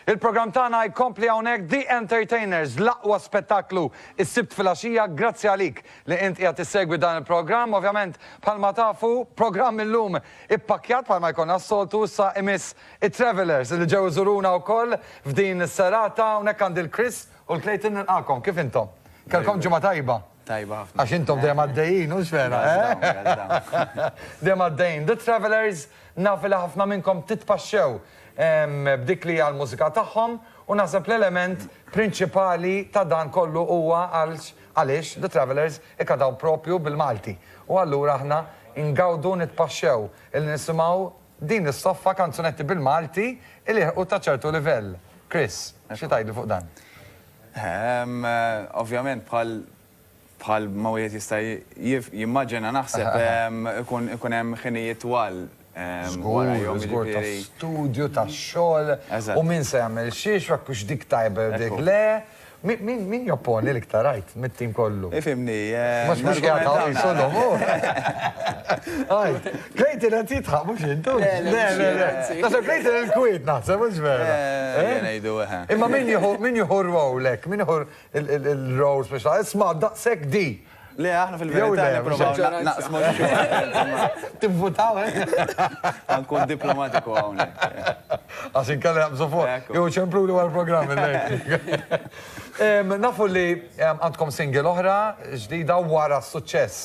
Il-programm tagħna jkompli hawnhekk The Entertainers, l-aqwa spettaklu is-Sibt filgħaxija. Grazzi għalik li int qiegħed issegwi dan il-programm. Ovvjament bħalma tafu, programm illum ippakkjat bħalma jkollna s-soltu issa imiss it-Travelers li ġew iżuruna wkoll f'din is-serata. Hawnhekk għandi l-Chris u l-Clayton nilqakom. Kif intom? Kellkom ġimgħa tajba? Tajba ħafna. Għax intom dejjem għaddejjin, hux vera? Eh? Dejjem għaddejjin. The Travelers naf li ħafna minnkom titpaxxew b'dik li hija l-mużika tagħhom u naħseb l-element prinċipali ta' dan kollu huwa għaliex The Travelers ikantaw propju bil-Malti. U allura aħna ngawdu nitpaxxew illi nisimgħu din is-soffa kanzunetti bil-Malti li jilħqu ta' ċertu livell. Chris, xi tgħidli fuq dan? Ovvjament bħal bħal ma wieħed jista' jimmaġina naħseb ikun ikun hemm ħinijiet twal warajhom. Żgur, żgur ta' studju, ta' xogħol, u min se jagħmel xiex, u hekk hux dik tajba jew dik le. Min jopponi l-iktar għid mit-tim kollu? Ifhimni. Mhux mhux qiegħed hawn qisu llum hu. Għid, Clayton qed jidħaq mhux int hux? Le, le, le. Naħseb Clayton il-kwiet naħseb mhux vera. Ejja ngħidu eħe. Imma min jieħu min jieħu r-role hekk, min jieħu l-role speċjali, isma' daqshekk di. Le, aħna fil-verità nipprovaw naqsmu x-xogħol. Tivvutaw, eh? Ħa nkun diplomatiku hawnhekk. Għax inkella jaqbżu fuq. Jew ċempluli wara l-programm illejl. Nafu li għandkom single oħra ġdida wara s-suċċess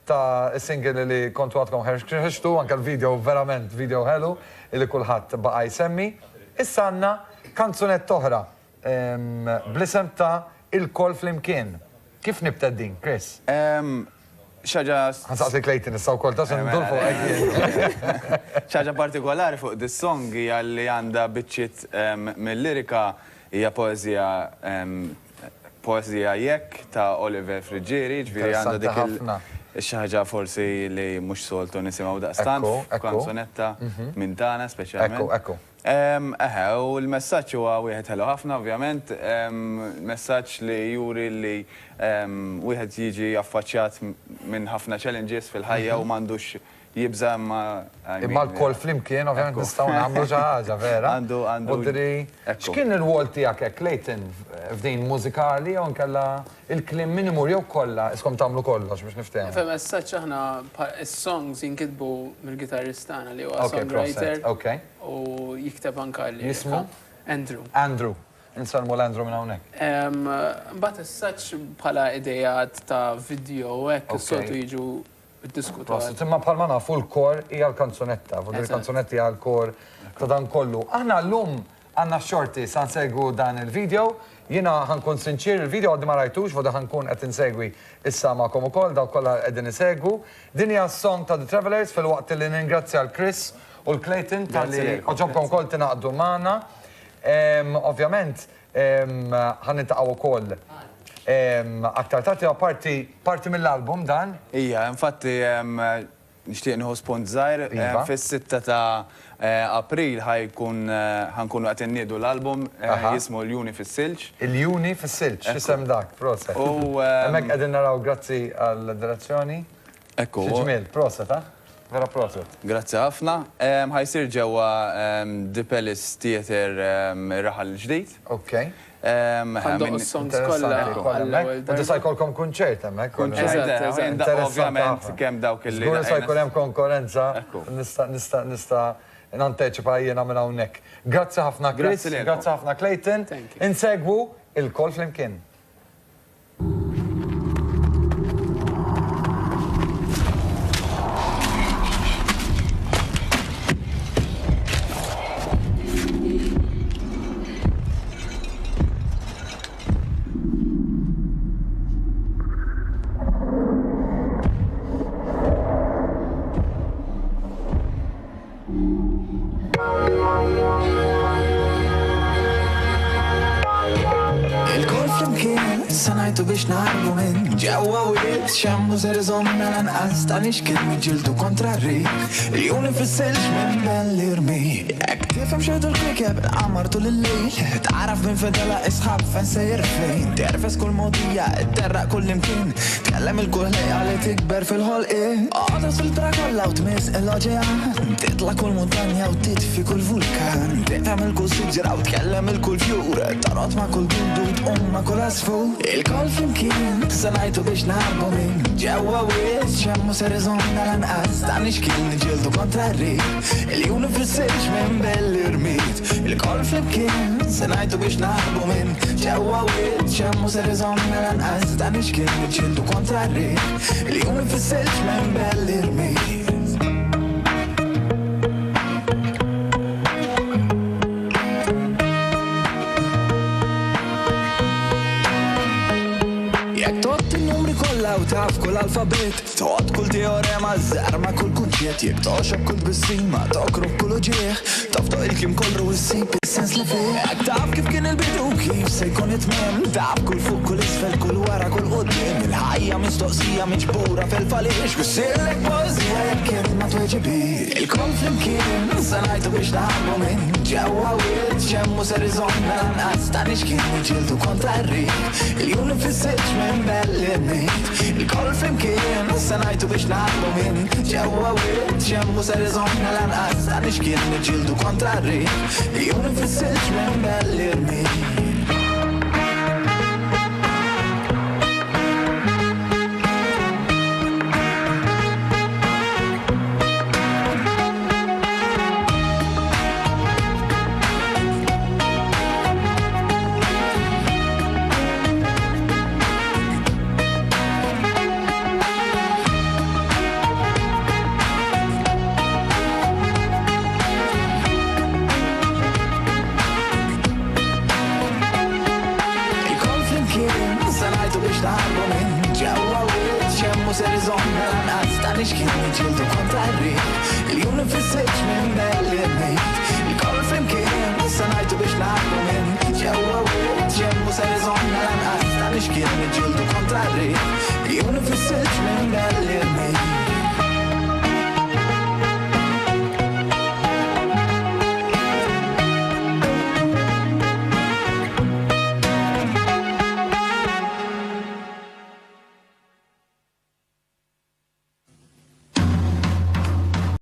ta' single li kontu għadkom ħriġtu, anke l-video verament video ħelu li kulħadd baqa' jsemmi. Issa għandna kanzunetta oħra Bl-isem ta' Ilkoll Flimkien. Kif nibtet din, Chris? Xi ħaġa. Ħa nsaqsi Clayton issa wkoll, ta' se ndur fuqek jien. Xi ħaġa partikolari fuq dis-song hija li għandha biċċiet mil-lirika hija poeżija poeżija Jekk ta' Oliver Friggieri, jiġifieri għandha dik il. Xi ħaġa forsi li mhux soltu nisimgħu daqstant f'kanzunetta minn tagħna speċjalment. Ekku, ekku. Eħe, u l-messaġġ huwa wieħed ħelu ħafna ovvjament, messaġġ li juri li wieħed jiġi affaċċjat minn ħafna challenges fil-ħajja u m'għandux jibża' imma I mean. Imma lkoll flimkien ovvjament nistgħu nagħmlu xi ħaġa, vera? Għandu, għandu. Mudri. X'kien ir-rwol tiegħek hekk, Clayton, f'din mużikali jew inkella il-kliem min imur jew kollha iskom tagħmlu kollox biex niftehmu? Fhem, as such aħna is-songs jinkitbu mill-gitarrist tagħna li huwa songwriter. Ok. U jikteb anka l Jismu? Andrew. Andrew. Insellmu l-Andrew minn hawnhekk. Mbagħad as such bħala ideat ta' video u hekk is-soltu jiġu ddiskutati. Prosit, imma bħalma nafu l-kor hija l-kanzunetta, voldiri l-kanzunetta hija l-kor ta' dan kollu. Aħna llum għandna x-xorti sa nsegwu dan il-video. Jiena ħa nkun sinċier, il-video għadni ma rajtux, voldiri ħa nkun qed insegwi issa magħkom ukoll, dawk kollha qegħdin isegwu. Din hija s-song ta' The Travellers filwaqt li ningrazzja 'l Chris u l-Clayton talli għoġobkom ukoll tingħaqdu magħna. Ovvjament ħa niltaqgħu wkoll aktar tard, huwa parti parti mill-album dan. Ija, infatti nixtieq nieħu spunt żgħir. Iva. Fis-sitta ta' April ħa jkun ħa nkunu qed inniedu l-album jismu Ljuni fis-Silġ. Iljuni fis-Silġ, x'isem dak, proset. U Hemmhekk qegħdin naraw grazzi għall-direzzjoni. Ekku. Xi ġmiel, proset, ha? Vera proset. Grazzi ħafna. Ħa jsir ġewwa The Palace Theatre ir-Raħal il-Ġdid. Ok. Ħa ndoqqu s-songs kollha għall-ewwel darba. U tista' jkollkom kunċert hemmhekk. Kunċert, eżatt. Ovvjament kemm dawk li. Żgur li se jkun hemm konkurrenza. Nista' nista' nista' nanteċipa jiena minn hawnhekk. Grazzi ħafna Chris, grazzi ħafna Clayton. Insegwu ilkoll flimkien. Ilkoll flimkien. se ngħajtu biex naħarbu minn ġewwa wied xemmu ser iżommna lanqas ta' nixkien niġġieldu kontra r-riħ Iljun ifissilx minn bell irmi Jekk tifhem x'jgħidu l-kwiekeb il-qamar tul il-lejl Tagħraf minn fejn telaq is-sħab fejn sejjer fejn Terfes kull mogħdija idderraq kullimkien Tkellem il kull ħlejqa li tikber fil-ħolqien Għodos fil-bra kollha u tmiss l-oċean Titla' kull muntanja u titfi kull vulkan Tifhem il kull siġra u tkellem il kull fjur Torqod ma' kull dudu u tqum ma' kull għasfur Ilkoll flimkien se ngħajtu biex naħarbu minn ġewwa wiċċ Hemm mhu ser iżommna lanqas dan ix-xkiel Niġġieldu kontra r-riħ Iljun ifissirx minn bell-irmied Ilkoll flimkien se ngħajtu biex naħarbu minn ġewwa wiċċ Hemm mhu ser iżommna lanqas dan ix-xkiel Niġġieldu kontra r-riħ Iljun ifissirx minn bell-irmied. Jekk tgħodd in-numri kollha u taf kull alfabet, tgħodd kull teorema, żarma kull kunċett, jekk togħxoq kull tbissima, tokrob kull uġigħ, toftoq il-kliem kollu u ssib is-sens li fih. Jekk taf kif kien il-bidu u kif se jkun it-tmiem, taf kull fuq, kull isfel, kull wara, kull quddiem, il-ħajja mistoqsija miġbura f'elf għaliex, u ssirlek poeżija jekk int ma tweġibhiex. Ilkoll flimkien se ngħajtu biex naħarbu minn ġewwa wiċċ hemm mhu ser iżommna lanqas ta' nixkien niġġieldu kontra r-riħ Iljun ifissirx minn bell-irmied Ilkoll flimkien se ngħajtu biex naħarbu minn ġewwa wiċċ hemm mhu ser iżommna lanqas ta' nixkien niġġieldu kontra r-riħ Iljun ifissirx minn bell-irmied. Ilkoll flimkien se ngħajtu biex naħarbu minn ġewwa wiċċ hemm mhu ser iżommna lanqas ta' nixkien niġġieldu kontra r-riħ Iljun ifissirx minn bell-irmied Ilkoll flimkien se ngħajtu biex naħarbu minn ġewwa wiċċ hemm mhu ser iżommna lanqas ta' nixkien niġġieldu kontra r-riħ Iljun ifissirx minn bell-irmied.